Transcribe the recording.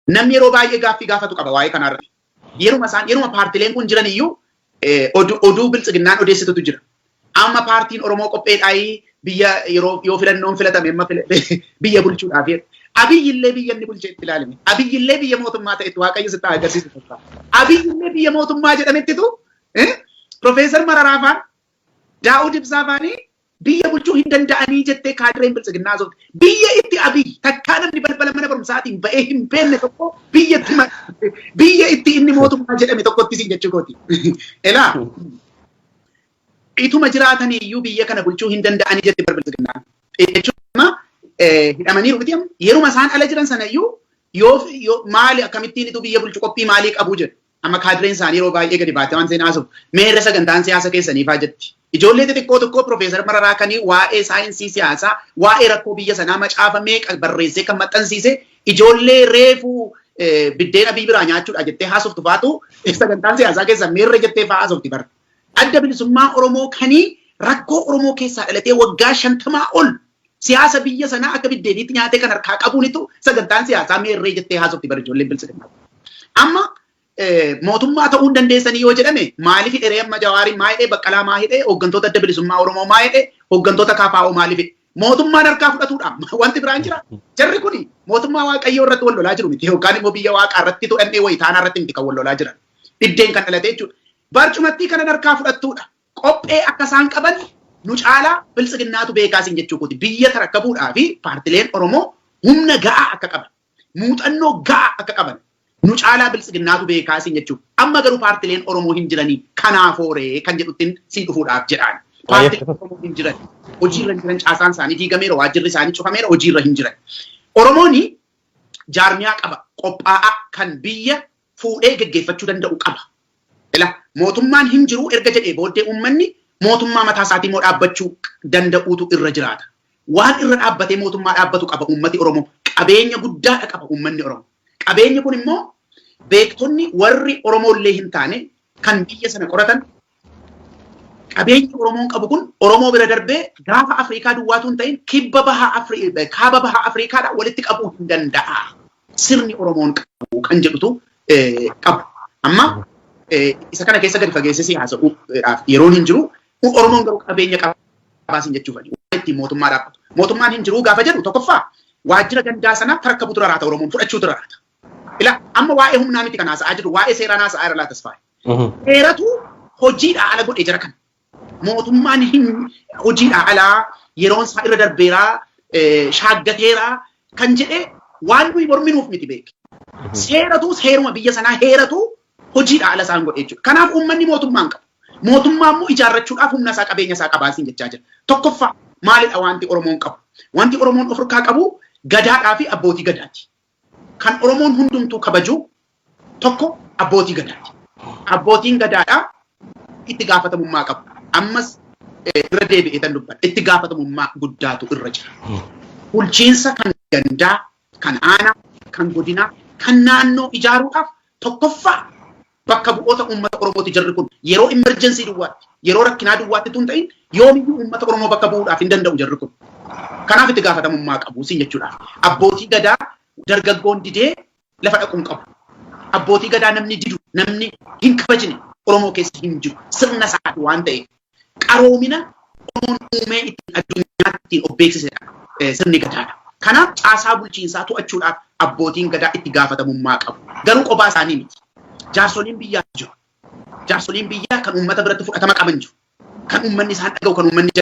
Namni yeroo baay'ee gaaffii gaafatu qaba waa'ee kanarratti. Yeruma isaan, yeruma paartileen kun jiran iyyuu, oduu Biltsiginnaan odeessitutu jira. Amma paartiin Oromoo qopheedhaayii biyya yeroo yoo filannoon filatame amma biyya bulchuudhaaf jedhu. Abiyyillee biyya inni bulchee itti ilaalime. Abiyyillee biyya mootummaa ta'etti Waaqayyo sitti haa agarsiisu. Abiyyillee biyya mootummaa jedhamettitu Profeesar Mararaa faan, Daawud Ibsaa faanii biyya bulchuu hin danda'anii jettee kaadireen Biltsiginnaa haasofte. Biyya itti Abiy takkaa namni balbala mana barumsaatiin ba'ee hin beekne tokko, biyya itti inni mootummaa jedhame tokkotti siin jechuu kooti. Elaa, ituma jiraatanii iyyuu biyya kana bulchuu hin danda'anii jette bar Biltsiginnaan. Jechuun hidhamaniiru miti amma? Yeruma isaan ala jiran sana iyyuu yoo maali, akkamittiin itu biyya bulchu, qophii maalii qabu jedhu. Amma kaadireen isaanii yeroo baay'ee gadi baatee waan seenaa haasa'u. Meerre sagantaan siyaasa keessanii faa jetti. Ijoollee xixiqqoo tokko, Profeesar Mararaa kanii waa'ee saayinsii siyaasaa, waa'ee rakkoo biyya sanaa macaafa meeqa barreessee kan maxxansiise, ijoollee reefuu biddeena biraa nyaachuudha jettee haasoftu faatu sagantaan siyaasaa keessan meerre jettee faa haasofti bara. Adda Bilisummaa Oromoo kanii rakkoo Oromoo keessaa dhalatee waggaa 50 ol siyaasa biyya sanaa akka biddeeniitti nyaatee kan harkaa qabuunitu sagantaan siyaasaa meerree jettee haasofti bara ijoolleen Biltsiginnaa. Amma mootummaa ta'uu hin dandeessanii yoo jedhame, maaliif hidhee amma Jawaariin maa hidhee, Baqqalaa maa hidhee, hooggantoota Adda Bilisummaa Oromoo maa hidhee, hooggantoota KFO maaliif hidhee? Mootummaan harkaa fudhatuudha. Wanti biraan jira. Jarri kuni mootummaa Waaqayyoo irratti wal lolaa jiru miti, yookaan immoo biyya Waaqaa irratti to'annee wayii taanaa irratti miti kan wal lolaa jiran. Dhiddeen kan dhalate jechuudha. Barcumattii kanan harkaa fudhattuudha. Qophee akka isaan qaban nu caalaa Biltsiginnaatu beekaa siin jechuu kooti. Biyya tarakkabuudhaa fi paartileen Oromoo humna ga'aa akka qaban, muuxannoo ga'aa akka qaban nu caalaa Biltsiginnaatu beekaa siin jechuudha. Amma garuu paartileen Oromoo hin jiranii kanaafooree kan jedhuttiin sii dhufuudhaaf jedhaan. Paartileen Oromoo hin jiran. Hojiirra hin jiran, caasaan isaanii diigameera, waajjirri isaanii cufameera, hojiirra hin jiran. Oromooni jaarmiyaa qaba, qophaa'aa kan biyya fuudhee geggeeffachuu danda'u qaba. Ila, mootummaan hin jiru erga jedhee booddee uummanni mootummaa mataa isaatii immoo dhaabbachuu danda'uutu irra jiraata. Waan irra dhaabbatee mootummaa dhaabbatu qaba uummati Oromoo. Qabeenya guddaadha qaba uummanni Oromoo. Qabeenyi kun immoo beektonni warri Oromoo illee hin taane kan biyya sana qoratan, qabeenyi Oromoon qabu kun Oromoo bira darbee gaafa Afrikaa duwwaatu hin ta'in, kibba bahaa Afrikaa, kaaba bahaa Afrikaadha walitti qabuu hin danda'a. Sirni Oromoon qabu kan jedhutu qabu. Amma isa kana keessa gadi fageessee si haasa'uudhaaf yeroon hin jiru. Oromoon garuu qabeenya qabaasin jechuuf waan ittiin mootummaa dhaabbatu. Mootummaan hin jiru gaafa jedhu, tokkoffaa waajjira gandaa sana tarkabuutu raraata, Oromoon fudhachuutu raraata. Ila, amma waa'ee humnaa miti kan haasa'aa jiru, waa'ee seeraan haasa'aa irra laatas faaya. Seeratu hojiidhaa ala godhee jira kana. Mootummaan hin hojiidhaa alaa, yeroon isaa irra darbeeraa, shaaggateeraa kan jedhee waan nuyi morminuuf miti, beeki. Seeratu, seeruma biyya sanaa heeratu hojiidhaa ala isaan godhe jechuudha. Kanaaf uummanni mootummaa hin qabu. Mootummaa immoo ijaarrachuudhaaf humna isaa, qabeenya isaa qabaasin jechaa jira. Tokkoffaa maalidha wanti Oromoon qabu? Wanti Oromoon of harkaa qabu gadaadhaa fi abbootii gadaati. Kan Oromoon hundumtuu kabaju tokko abbootii gadaati. Abbootiin gadaadhaa itti gaafatamummaa qabu. Ammas irra deebi'ee tan dubbadha. Itti gaafatamummaa guddaatu irra jira. Bulchiinsa kan gandaa, kan aanaa, kan godinaa, kan naannoo ijaaruudhaaf tokkoffaa bakka bu'oota uummata Oromooti jarri kun. Yeroo emergency duwwaatti, yeroo rakkinaa duwwaatti tun ta'in, yoomiyyuu uummata Oromoo bakka bu'uudhaaf hin danda'u jarri kun. Kanaaf itti gaafatamummaa qabu siin jechuudhaaf. Abbootii gadaa dargaggoon didee lafa dhaquun qabu. Abbootii gadaa namni didu, namni hin kabajne Oromoo keessa hin jiru. Sirna isaati waan ta'eef. Qaroomina Oromoon uumee ittiin addunyaatti ittiin of beeksisedha sirni gadaadha. Kanaaf caasaa bulchiinsaa to'achuudhaaf abbootiin gadaa itti gaafatamummaa qabu. Garuu kophaa isaanii miti. Jaarsoliin biyyaa jiru. Jaarsoliin biyyaa kan uummata biratti fudhatama qaban jiru. Kan uummanni isaan dhaga'u, kan uummanni